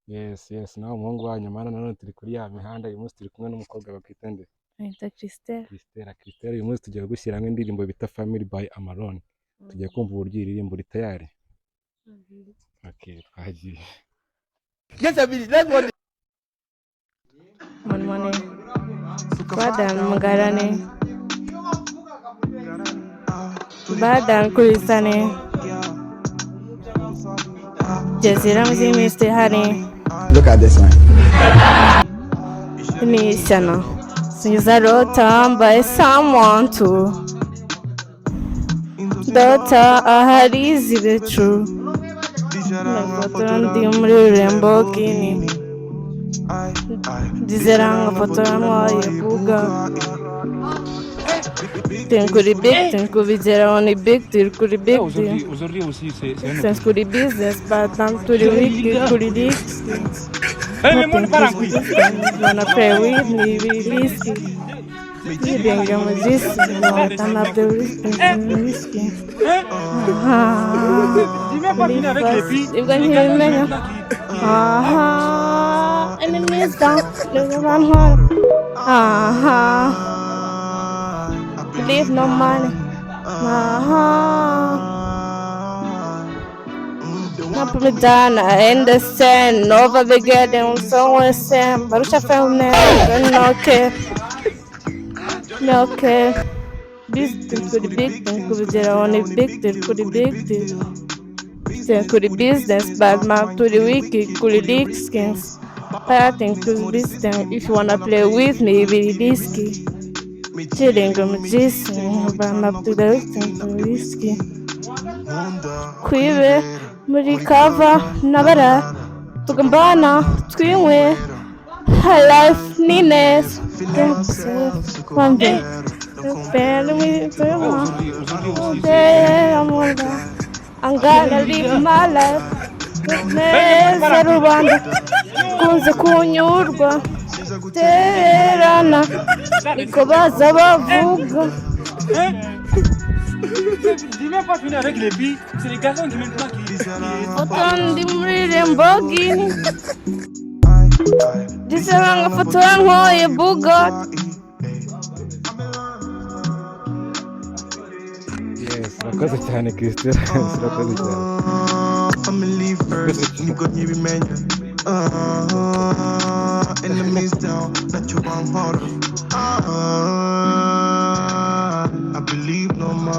Yes, nawe umuhungu wanyu mana. Nanone turi kuri ya mihanda. Uyu munsi turi kumwe n'umukobwa bakwita nde? Banyita Christelle. Christelle. Christelle, uyu munsi tugiye gushyiramo indirimbo bita Family by Amalon. Tugiye kumva uburyo iririmbo. Uri tayari? Okay, twagiye. Yes, I mean, let's go. Money, money. Badan mugarane. Badan kurisane. Jazira mzimi honey. Look at this one. Ni ishyano. Sinzarota by someone to. Dota ahari ibicu. Ngafotora ndi muri Lamborghini. Ndizera ngafotora ntwaye Bugatti. Turi kuri big thing, kubigeraho ni big deal, kuri big deal. Aujourd'hui aussi, c'est un Sense kuri business, but I'm turi wicked kuri risky. Eh, mais moi, on part en couille. Wanna play with me, be risky. Living mu gisi, turn up the risky, risky. J'ai même pas fini avec les filles. Nibwo nkibimenya. Aha, enemies down, nibwo bantwara. Aha, leave no money. Aha. Not put me down, I understand. Over the getting someone send. Barusha family, no care. No care. Business kuri big thing, kubigeraho ni big deal, kuri big deal. Thing kuri business, bad man to the wicked, kuri skins. Fighting to business, if you wanna play with me, be risky. Chilling on Jason, but I'm up to the risky. Kwibe muri kava nabara tugambana twinywe high life ni neza. One day Aujourd'hui aussi, c'est I'm gonna live my life neza. Rubanda kunze kunyurwa terana niko baza bavuga. J'ai même pas fini avec les filles. C'est les garçons qui maintenant qui. Foto ndi muri Lamborghini, ndizera ngafotora nkoye Bugatti. Yes, urakoze cyane Christelle, urakoze cyane. Family first, nibwo nkibimenya. Enemies down, ntacyo bankora. I believe no man.